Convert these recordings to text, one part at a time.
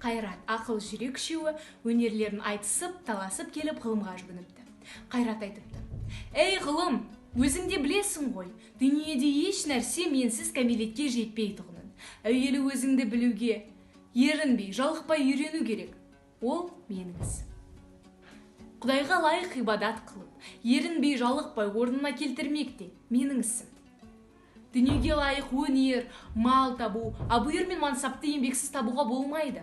Қайрат, ақыл, жүрек үшеуі өнерлерін айтысып, таласып келіп, ғылымға жүгініпті. Қайрат айтыпты: «Ей, ғылым, өзің де білесің ғой, дүниеде еш нәрсе менсіз кәмелетке жетпейтұғынын. Әуелі өзіңді білуге ерінбей, жалықпай үйрену керек. Ол менің ісім. Құдайға лайық ғибадат қылып, ерінбей, жалықпай орнына келтірмек те менің ісім. Дүниеге лайық өнер, мал табу, абырой мен мансапты еңбексіз табуға болмайды.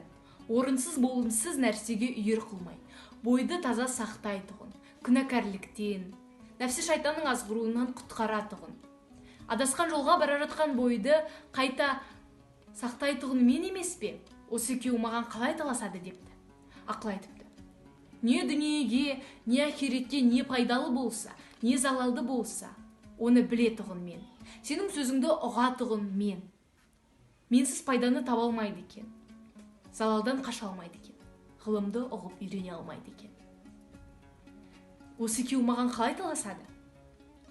Орынсыз, болымсыз нәрсеге үйір қылмай, бойды таза сақтайтұғын, күнәкәрліктен, нәпсі шайтанның азғыруынан құтқаратұғын, адасқан жолға бара жатқан бойды қайта сақтайтұғын мен емес пе? Осы екеуі маған қалай таласады?» – депті. Ақыл айтыпты: «Не дүниеге, не ақиретке не пайдалы болса, не залалды болса, оны білетұғын мен. Сенің сөзіңді ұғатұғын мен. Менсіз пайданы таба алмайды екен, залалдан қаша алмайды екен, ғылымды ұғып үйрене алмайды екен. Осы екеуі маған қалай таласады?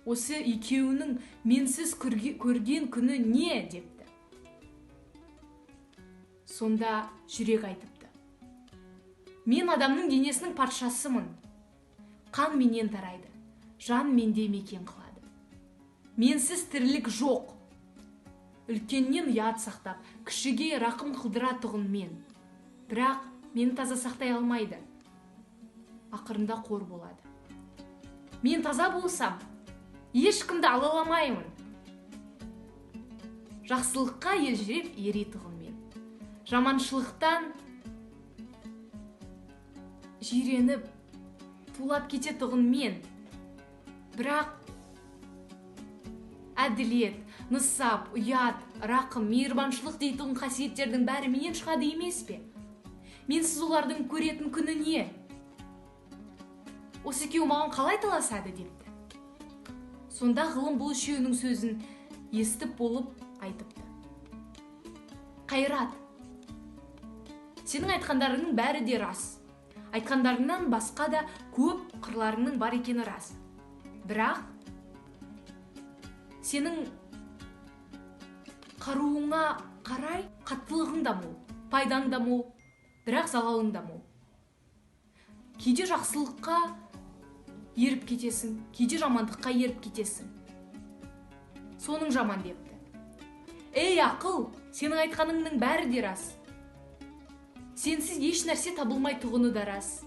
Осы екеуінің менсіз көрген күні не?» – депті. Сонда жүрек айтыпты: «Мен адамның денесінің патшасымын. Қан менен тарайды, жан менде мекен қылады. Менсіз тірлік жоқ. Үлкеннен ұят сақтап, кішіге рақым қылдыратұғын мен. Бірақ мені таза сақтай алмайды, ақырында қор болады. Мен таза болсам, ешкімді алаламаймын. Жақсылыққа елжіреп еретұғын мен, жаманшылықтан жиреніп, тулап кететұғын мен. Бірақ әділет, нысап, ұят, рақым, мейірбаншылық дейтұғын қасиеттердің бәрі менен шығады емес пе? Менсіз олардың көретін күні не? Осы екеуі маған қалай таласады?» – депті. Сонда ғылым бұл үшеуінің сөзін естіп болып айтыпты: «Қайрат, сенің айтқандарыңның бәрі де рас. Айтқандарыңнан басқа да көп қырларыңның бар екені рас. Бірақ сенің қаруыңа қарай қаттылығың да мол, пайдаң да мол, бірақ залалың да мол. Кейде жақсылыққа еріп кетесің, кейде жамандыққа еріп кетесің. Соның жаман», – депті. «Ей, ақыл, сенің айтқаныңның бәрі де рас. Сенсіз еш нәрсе табылмайтұғыны да рас.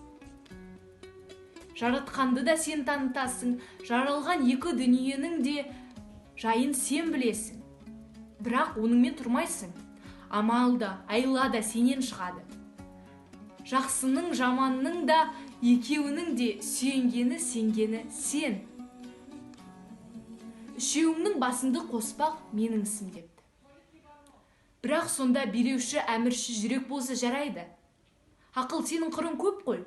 Жаратқанды да сен танытасың, жаралған екі дүниенің де жайын сен білесің. Бірақ оныңмен тұрмайсың. Амал да, айла да сенен шығады. Жақсының, жаманның да, екеуінің де сүйенгені, сенгені сен. Үшеуіңнің басыңды қоспақ менің ісім», – депті. «Бірақ сонда билеуші, әмірші жүрек болса жарайды. Ақыл, сенің қырың көп қой,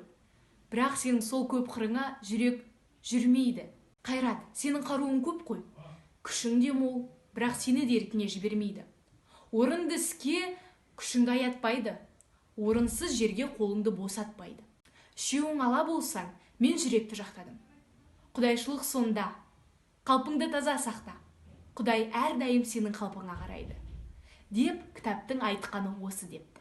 бірақ сенің сол көп қырыңа жүрек жүрмейді. Қайрат, сенің қаруың көп қой, күшің де мол, бірақ сені де еркіңе жібермейді. Орынды іске күшіңді аятпайды, орынсыз жерге қолыңды босатпайды. Үшеуің ала болсаң, мен жүректі жақтадым. Құдайшылық сонда: қалпыңды таза сақта, Құдай әрдайым сенің қалпыңа қарайды, деп кітаптың айтқаны осы», – депті.